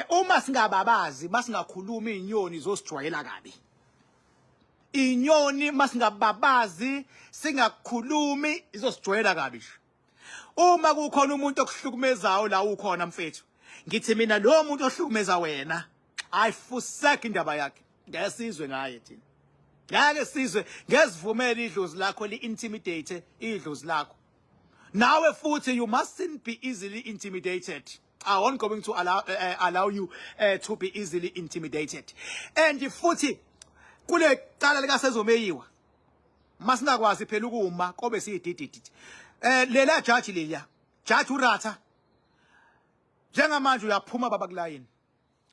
Uma singababazi, masingakhuluma, izinyoni zosijwayela kabi. Inyoni masingababazi, singakhulumi, izosijwayela kabi nje. Uma kukhona umuntu okuhlukumezayo la ukhona, mfethu, ngithi mina lo muntu ohlukumeza wena, ayifusek indaba yakhe. Ngeke sizwe ngaye thina. Ngeke sizwe, ngezivumela idlozi lakho li-intimidate idlozi lakho. Nawe futhi you mustn't be easily intimidated. I won't going to allow you to be easily intimidated. And futhi kule cala likaSenzo Meyiwa, masingakwazi phela ukuma kobe siyidididi. Lela judge, leliya judge uRatha, njengamanje uyaphuma baba kulayini.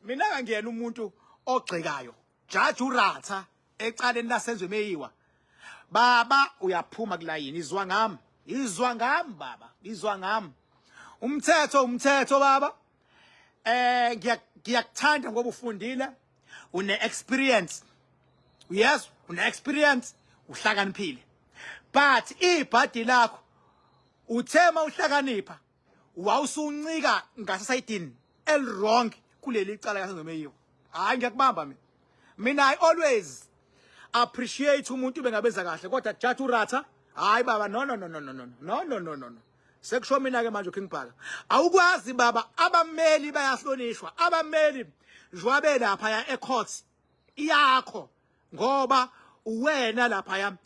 Mina kangiyena umuntu ogxekayo. Judge uRatha ecaleni laSenzo Meyiwa, baba, uyaphuma kulayini. Izwa ngami, izwa ngami baba, izwa ngami. Umthetho umthetho baba. Ngiyakuthanda ngoba ufundile, une experience. Yes, une experience, uhlakaniphile, but ibhadi lakho uthema uhlakanipha wawusuncika ngasesayidini el-wrong kuleli cala kaSenzo Meyiwa. Hayi, ngiyakubamba mina. Mina I always appreciate umuntu bengabenza kahle, kodwa Judge uRatha, hayi baba, no, no, no, no, no, no, no, no, no, no, no. Sekusho mina ke manje uKing Bhaka. Awukwazi baba, abameli bayahlonishwa. Abameli jwabe lapha ya ecourt yakho, ngoba uwena lapha ya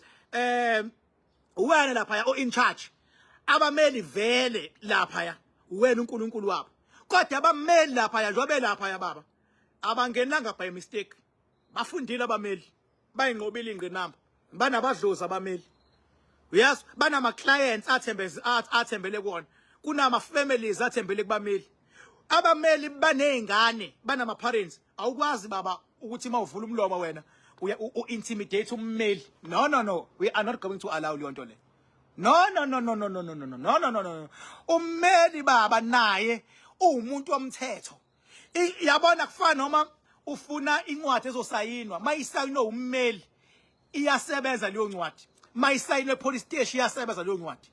uwena lapha ya o in charge. Abameli vele lapha ya uwena uNkulunkulu wabo, kodwa abameli lapha ya njengoba lapha ya baba, abangenanga by mistake. Bafundile abameli, bayinqobile ingqinamba, banabadlozi abameli. Yes, banama clients athembeze, athembele kuona, kunama families athembele kubameli. Abameli banezingane, banama parents. Awukwazi baba ukuthi mawuvula umlomo wena uya u-intimidate ummeli. No, no, no, we are not going to allow leyo nto le. No, no, no, no, no, no, no, no, no, no, no, no, no. Ummeli baba naye uwumuntu womthetho. Yabona, kufana noma ufuna incwadi ezosayinwa, mayisayinwe ummeli iyasebenza leyo ncwadi, mayisayinwe police station iyasebenza leyo ncwadi,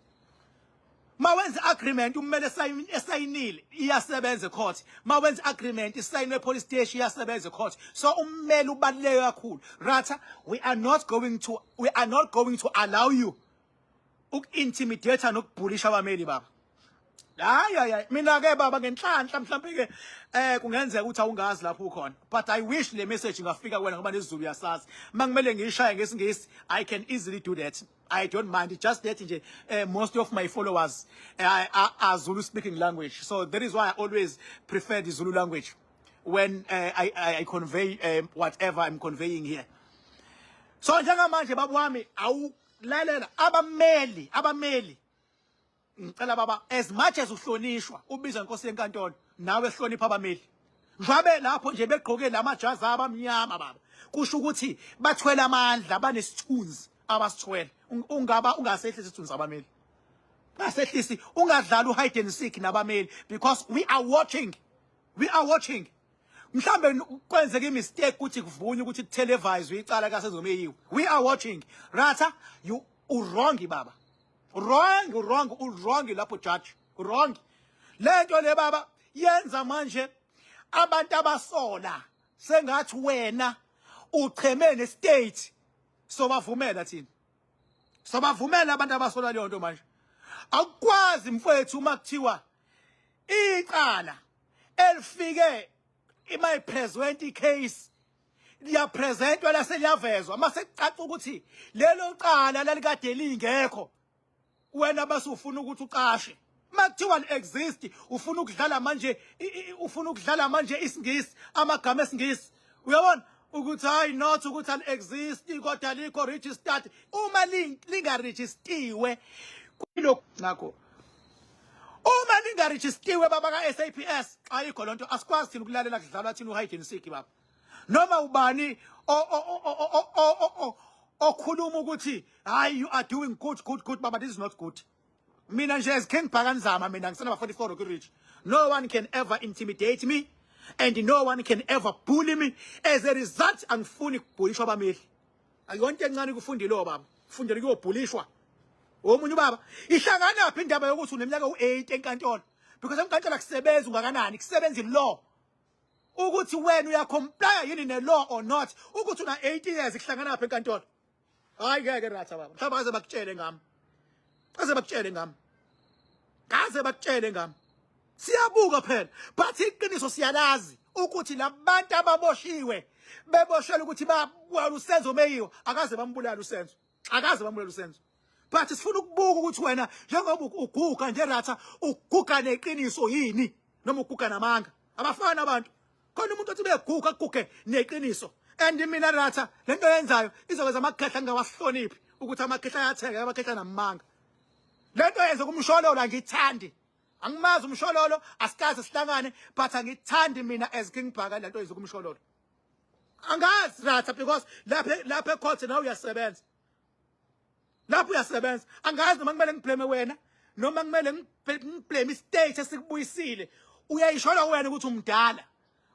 mawenza agreement ummeli esayinile iyasebenza ecourt, mawenza agreement isayinwe police station iyasebenza ecourt. So ummeli ubaluleke kakhulu. Ratha, we are not going to allow you uku-intimidate nokubhulisha abameli baba. Hayi, hayi, mina ke baba, ngenhlanhla mhlawumbe ke kungenzeka ukuthi awungazi lapho ukhona, but I wish le message ingafika kuwena ngoba nesiZulu uyasazi. Mangimele ngiyishaye ngesiNgisi, I can easily do that, I don't mind. Just that nje most of my followers are Zulu speaking language, so that is why I always prefer the Zulu language when I convey whatever I'm conveying here. So njengamanje baba wami, awulalela abameli, abameli ngicela baba, as much as uhlonishwa ubizwa inkosi yenkantolo, nawe hlonipha abameli. Njabe lapho nje begqoke lamajazi abamnyama baba, kusho ukuthi bathwele amandla, banesithunzi abasithwele. Ungaba ungasehlisi isithunzi abameli, ungasehlisi, ungadlali uhide and seek nabameli, because we are watching, we are watching. Mhlambe kwenzeka imistake ukuthi kuvunywe ukuthi kutelevise icala kaSenzo Meyiwa. We are watching. Ratha, you wrong baba, wrong, wrong, wrong lapho judge, wrong. Lento le baba yenza manje abantu abasola sengathi wena ucheme nestate. Sobavumela thina, sobavumela abantu abasola leyo nto manje. Akukwazi mfowethu, uma kuthiwa icala elifike ima present icase liyapresentwa lase liyavezwa, mase kucaca ukuthi lelo cala lalikade lingekho, wena base ufuna ukuthi ucashe. Makuthiwa li-exist, ufuna ukudlala manje, ufuna ukudlala manje isiNgisi, amagama esiNgisi. Uyabona ukuthi hayi, not ukuthi ali-exist kodwa likho registered. Uma lingarejistiwe kulokhu nakho, uma lingarejistiwe baba ka-SAPS, ayikho lonto. Asikwazi thina ukulalela kudlalwa thina uhide and seek baba. Noma ubani okhuluma ukuthi hayi, you are doing good, good, good baba, this is not good. Mina nje as King Bhaka Nzama, mina ngisena 44 Rocky Ridge. No one can ever intimidate me and no one can ever bully me. As a result, angifuni kubhulishwa abameli. Ayonto encane kufundile baba, fundele kuyobhulishwa omunye ubaba. Ihlangana phi indaba yokuthi uneminyaka u8 enkantolo? Because enkantolo akusebenzi ungakanani, kusebenza law. Ukuthi wena uyacomply yini ne law or not, ukuthi una 80 years kuhlangana lapha enkantolo. Hayi ngeke Ratha baba, mhlawumbe aze bakutshele ngami, aze bakutshele ngami, kaze bakutshele ngami. Siyabuka phela, but iqiniso siyalazi ukuthi labantu ababoshiwe beboshelwa ukuthi babulala uSenzo Meyiwa, akaze bambulala uSenzo, akaze bambulala uSenzo. But sifuna ukubuka ukuthi wena njengoba uguga nje Ratha, uguga neqiniso yini noma uguga namanga? Abafana abantu khona, umuntu othi beguga kuguge neqiniso. And mina Ratha, lento yenzayo izokwenza amakhehla ngingawahloniphi, ukuthi amakhehla ayatheka, amakhehla namanga. Lento yenze kuMshololo angithandi. Angimazi uMshololo, asikaze sihlangane, but angithandi mina as King Bhaka lento yenze kuMshololo. Angazi Ratha, because lapha ecourt nawe uyasebenza, lapho uyasebenza. Angazi noma kumele ngiblame wena noma kumele ngiblame istate esikubuyisile. Uyayishola wena ukuthi umdala,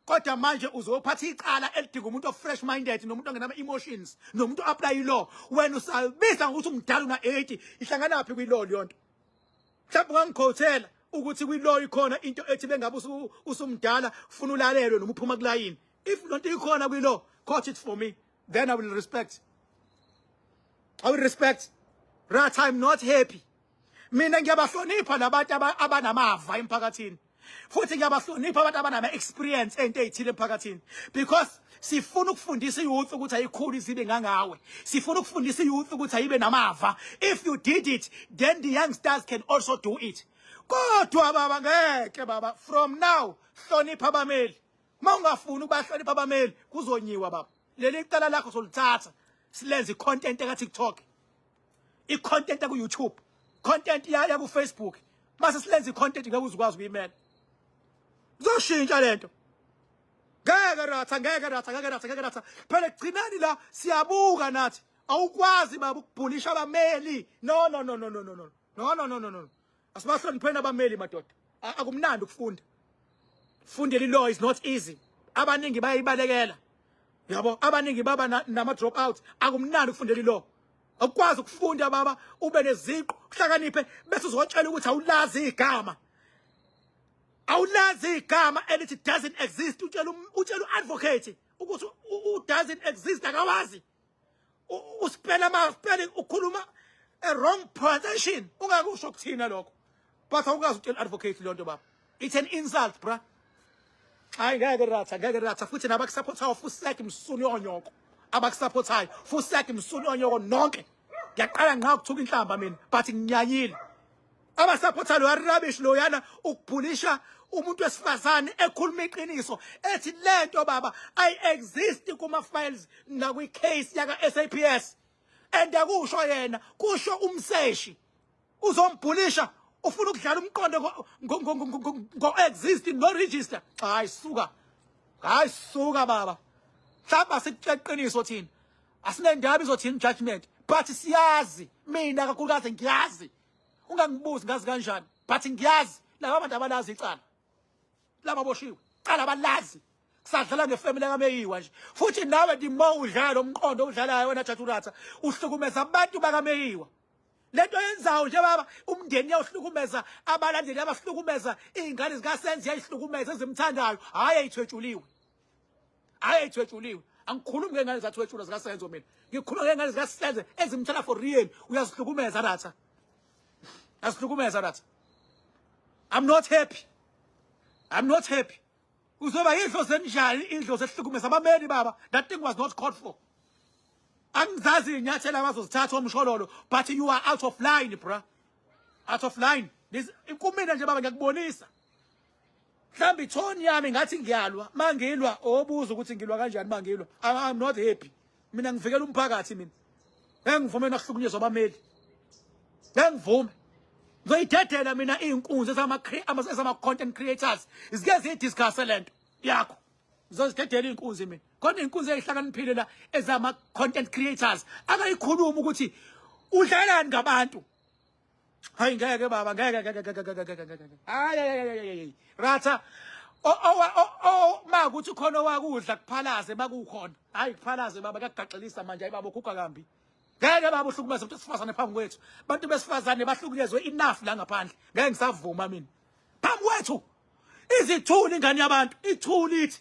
kodwa manje uzophatha icala elidinga umuntu o-fresh minded nomuntu ongenama emotions nomuntu apply law. Wena usabisa ngokuthi umdala, una 80, ihlangana phi kwi-law leyo nto? Mhlawumbe ungangikhothela ukuthi kwi-law ikhona into ethi bengabe usumdala ufuna ulalelwe noma uphuma kulayini. If lonto ikhona kwi-law, quote it for me, then I will respect, I will respect. Right, I'm not happy. Mina ngiyabahlonipha labantu abanamava emphakathini, futhi ngiyabahlonipha abantu abanama experience ento ezithile emphakathini, because sifuna ukufundisa iyouth ukuthi ayikhulu izibe ngangawe. Sifuna ukufundisa iyouth ukuthi ayibe namava. If you did it, then the youngsters can also do it. Kodwa baba, ngeke baba, from now hlonipha abameli. Mawungafuni ukubahlonipha abameli, kuzonyiwa baba. Leli cala lakho solithatha silenze icontent ka TikTok, i-content ku YouTube, content ya ku Facebook. Mase silenze i-content, ngeke uzukwazi ukuyimela. Zoshintsha lento. Ngeke Ratha, ngeke Ratha, ngeke Ratha, ngeke Ratha. Phela gcinani la, siyabuka nathi. Awukwazi baba ukubhulisha abameli. No, no, no, no, no, no, no, no, no, no, no, no. Asibahlonipheni abameli madoda. Akumnandi ukufunda. Fundela law is not easy. Abaningi bayayibalekela yabo, abaningi baba nama drop out. Akumnandi ukufundela law. Akukwazi ukufunda baba, ube neziqu, uhlakaniphe, bese uzotshela ukuthi awulazi igama, awulazi igama elithi doesn't exist. Utshela uadvocate ukuthi u doesn't exist akawazi. Uspela ama spelling, ukhuluma a wrong pronunciation. Ungakusho kuthina lokho, but awukazi utshela advocate leyo nto baba. It's an insult, bra. Hayi ngeke Ratha, ngeke Ratha. Futhi nabakusupportayo, fusek msuni yonyoko. Abakusupportayo, fusek msuni yonyoko nonke. Ngiyaqala nqa ukuthuka inhlamba mina, but nginyanyile. Abasupporta lo rubbish loyana, ukubhulisha umuntu wesifazane ekhuluma iqiniso, ethi lento baba ayi exist kuma files nakwi case yaka SAPS, and akusho yena, kusho umseshi. Uzombhulisha, ufuna ukudlala umqondo ngo exist no register. Hayi suka, hayi suka baba. Mhlawumbe asikutshela iqiniso thina, asinendaba izothini judgment, but siyazi. Mina kakhulukazi ngiyazi, ungangibuzi ngazi kanjani, but ngiyazi laba bantu abalazi icala laba boshiwe cala, abalazi. Kusadlala ngefamily kaMeyiwa nje. Futhi nawe, the more udlala umqondo udlalayo wena Jajuratha, uhlukumeza abantu bakaMeyiwa. Lento yenzayo nje baba, umndeni yawuhlukumeza, abalandeli abahlukumeza, izingane zikaSenzo yayihlukumeza ezimthandayo. Hayi, ayithwetshuliwe, hayi, ayithwetshuliwe. Angikhulumi ngengane zathwetshulwa zikaSenzo mina, ngikhuluma ngengane zikaSenzo ezimthanda for real. Uyazihlukumeza Ratha, azihlukumeza Ratha. I'm not happy, I'm not happy. Uzoba idlozi enjani, idlozi ehlukumeza abameli baba? That thing was not called for. Angizazi inyathelo abazozithatha oMshololo, but you are out of line, bra, out of line. This kumina nje baba, ngiyakubonisa. Mhlawumbe ithoni yami ngathi ngiyalwa, mangilwa obuza ukuthi ngilwa kanjani. Mangilwa, I'm not happy. Mina ngivikela umphakathi mina. Ngeke ngivume nakuhlukunyezwa abameli, ngeke ngivume. Ngizoyidedela mina iy'nkunzi ezama-content creators zike ziyidiscusse lento yakho. Ngizozidedela iy'nkunzi mina. Khona iy'nkunzi ey'hlakaniphile la ezama-content creators, akayikhuluma ukuthi udlalani ngabantu. Hayi ngeke baba, ngeke, ngeke, ngeke, ngeke, ngeke, ngeke. Hayi, hayi, hayi, hayi Ratha, o ma kuthi khona owakudla kuphalaze, makukhona. Hayi, kuphalaze baba, kuyagaxelisa manje. Hayi baba, ukhukha kambi. Ngeke baba, uhlukumeza umuntu wesifazane phambi kwethu. Abantu besifazane bahlukunyezwe enough la ngaphandle. Ngeke ngisavuma mina phambi kwethu. Izithuli ingane yabantu ithuli, ithi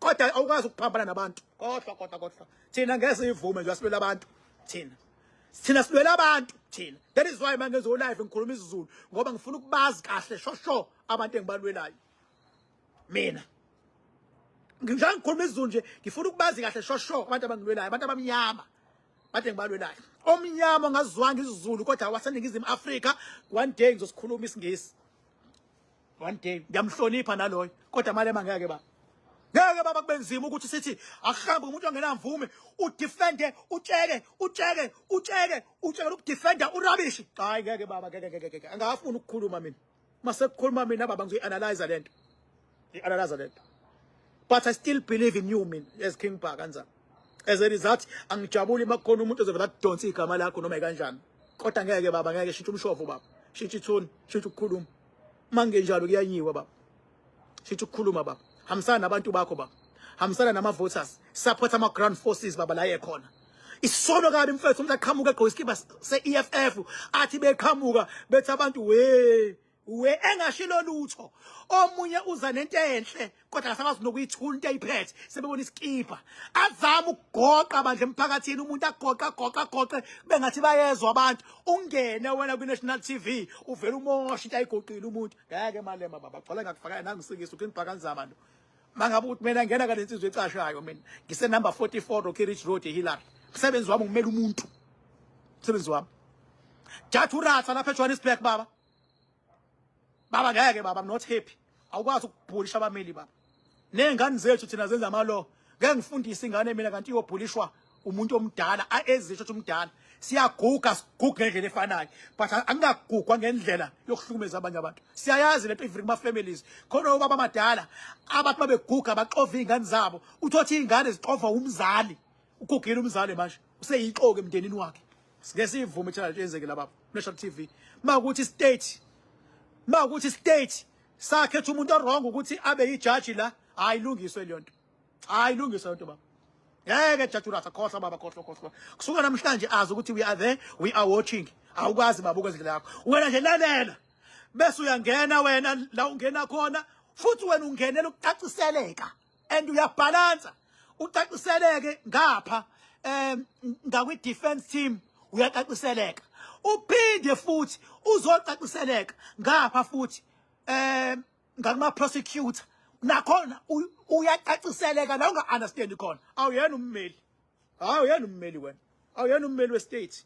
Kodwa awukwazi ukuphambana nabantu. Kodwa kodwa kodwa thina ngeke sivume nje, asilwela abantu thina. Thina silwela abantu thina. That is why manje live ngikhuluma isiZulu, ngoba ngifuna ukubazi kahle shosho abantu engibalwelayo. Mina njengoba ngikhuluma isiZulu nje, ngifuna ukubazi kahle shosho abantu abangilwelayo, abantu abamnyama, abantu engibalwelayo. Omnyama ongazwanga isiZulu kodwa waseNingizimu Afrika, one day ngizosikhuluma isiNgisi, one day. Ngiyamhlonipha naloyo, kodwa Malema ngeke ba, ngeke baba, kube nzima ukuthi sithi akuhambe umuntu ongenamvume, udefende, utsheke utsheke utsheke utsheke ukudefenda urubbish. Hayi, ngeke baba, ngeke, ngeke, ngeke. Angafuni ukukhuluma mina. Mase kukhuluma mina baba, ngizoyi-analyze lento, ngiyi-analyze lento, but I still believe in you mina as King Bhaka Nzama. As a result, angijabuli makukhona umuntu ozovela kudonsa igama lakho noma ikanjani, kodwa ngeke baba, ngeke. Shintsha umshovo baba, shintsha ithuni, shintsha ukukhuluma. Uma kungenjalo kuyanyiwa baba. Shintsha ukukhuluma baba, hambisana nabantu bakho baba, hambisana nama-voters, support ama-ground forces baba la yekhona. Isono kabi mfethu, umuntu aqhamuka egqoke isikibha se-EFF, athi beqhamuka bethi abantu we we, engashilo lutho. Omunye uza nento enhle kodwa akasakwazi nokuyithula into ayiphethe, sebebona isikibha. Azama ukugoqa bandla emphakathini, umuntu agoqa, agoqa, agoqe, bengathi bayezwa abantu. Ungene wena kwi-national TV, uvele umosha into ayigoqile umuntu. Ngeke Malema baba, gcwala ngakufakela nangisikisa uKing Bhaka Nzama lo. Mangabe ukuthi mina ngena kale nsizwa ecashayo, mina ngise number 44 Rocky Ridge Road, eHillary. Umsebenzi wami ngumela umuntu, umsebenzi wami. Judge uRatha lapha eJohannesburg baba, baba ngeke baba, I'm not happy. Awukwazi ukubhulisha abameli baba. Ney'ngane zethu thina zenza amalo, ngeke ngifundise ingane mina kanti iyobhulishwa umuntu omdala ezisho ukuthi umdala. Siyaguga, siguga ngendlela efanayo, but angingagugwa ngendlela yokuhlukumeza abanye abantu. Siyayazi lento, even kuma-families khona obaba amadala abathi babeguga baxova iy'ngane zabo. Uthothi iy'ngane zixova umzali, ugugile umzali, manje useyixoke emndenini wakhe. Sike siyivume thina lento yenzeke la baba, National TV. Makuthi state, makuthi state sakhetha umuntu owrong ukuthi abe yijaji la, hayi, lungiswe leyo nto, hayi, lungiswe leyo nto baba. Ngeke, Judge uRatha, khohlwa baba, khohlwa, khohlwa. Kusuka namhlanje azi ukuthi we are there, we are watching. Awukwazi baba ukwenza indlela yakho wena nje. Lalela, bese uyangena wena la ungena khona futhi wena ungenela ukucaciseleka and uyabhalansa, ucaciseleke ngapha ngakwi defense team, uyacaciseleka, uphinde futhi uzocaciseleka ngapha futhi ngakuma prosecutor nakhona uyacaciseleka la unga understand khona. Awuyena ummeli, awuyena ummeli wena, awuyena ummeli westate.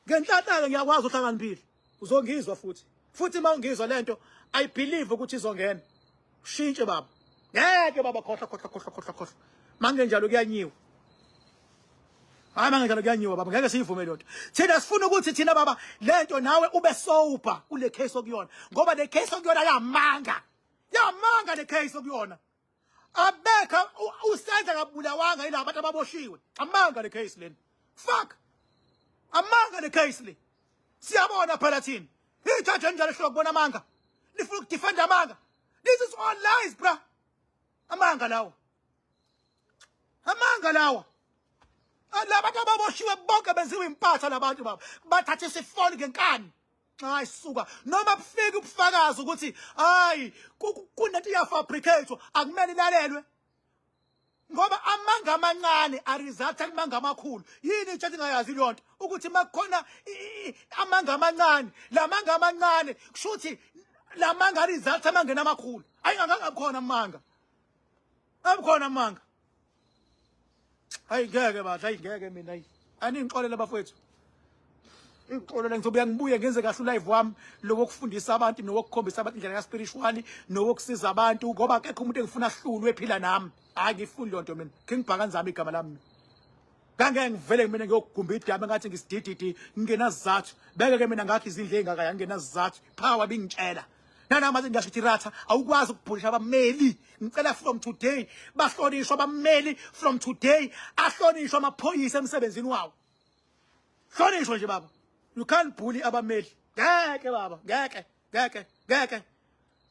Ngenhlanhla ngiyakwazi, uhlakaniphile, uzongizwa futhi. Futhi uma ungizwa lento, I believe ukuthi izongena. Ushintshe baba, ngeke baba, khohlwa, khohlwa, khohlwa, khohlwa, khohlwa. Mangenjalo kuyanyiwa. Hayi, mangenjalo kuyanyiwa baba, ngeke siyivume lento. Thina sifuna ukuthi thina baba lento nawe ube sober kule case okuyona, ngoba le case okuyona yamanga, yamanga le case okuyona. Abekho usenza kabulawanga yilabo abantu ababoshiwe. Amanga le case lena, fuck, amanga le case le. Siyabona phela thina, ijaji enjalo ehloko kubona amanga, nifuna ukudefend amanga. This is all lies, bra, amanga lawa, amanga lawa. Labantu ababoshiwe bonke benziwe impatha labantu baba, bathatha isifoni ngenkani. Hayi suka, noma kufika ubufakazi ukuthi hayi, kunento iyafabricate, akumele ilalelwe, ngoba amanga amancane aresult kumanga amakhulu. Yini itshathi ingayazi leyo nto, ukuthi makukhona amanga amancane, la manga amancane kusho ukuthi la manga aresult amangena amakhulu. Ayi, angangabikhona amanga, abukhona amanga. Hayi ngeke badla, hayi ngeke mina, hayi, aningixolele bafowethu, ingixolele. Ngizobuya ngibuye ngenze kahle ulive wami lo wokufundisa abantu nowokukhombisa abantu indlela ka-spiritual nowokusiza abantu, ngoba akekho umuntu engifuna ahlulwe ephila nami. Hayi, ngifuni leyo nto mina. King Bhaka Nzama igama lami mina. Ngangeke ngivele mina ngiyogumba idama ngathi ngisidididi ngingenazizathu. Beke ke mina ngakho izindlu ey'ngaka, ngingenazizathu. Power bingitshela nanama ngisho ukuthi Ratha, awukwazi ukubhulisha abameli. Ngicela from today bahlonishwa abameli, from today ahlonishwa amaphoyisa emsebenzini wawo, hlonishwa nje baba. You can't bully abameli, ngeke baba, ngeke, ngeke, ngeke.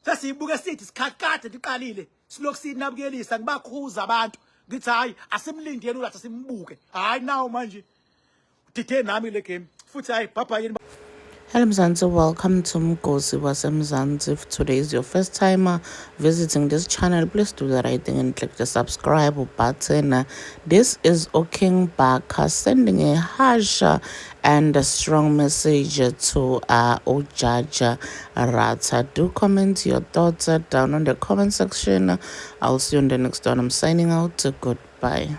Sesiyibuke sithi isikhathi kade liqalile, silokhu sinabukelisa, ngibakhuza abantu, ngithi hayi, asimlindeni uRatha, simbuke. Hayi, nawo manje udide nami le game futhi. Hayi, bye bye. Hello Mzansi, welcome to Mgosi Wasemzansi. If today is your first time visiting this channel, please do the right thing and click the subscribe button. This is King Bhaka sending a harsh and a strong message to Judge Ratha. Do comment your thoughts down on the comment section. I'll see you on the next one. I'm signing out. Goodbye.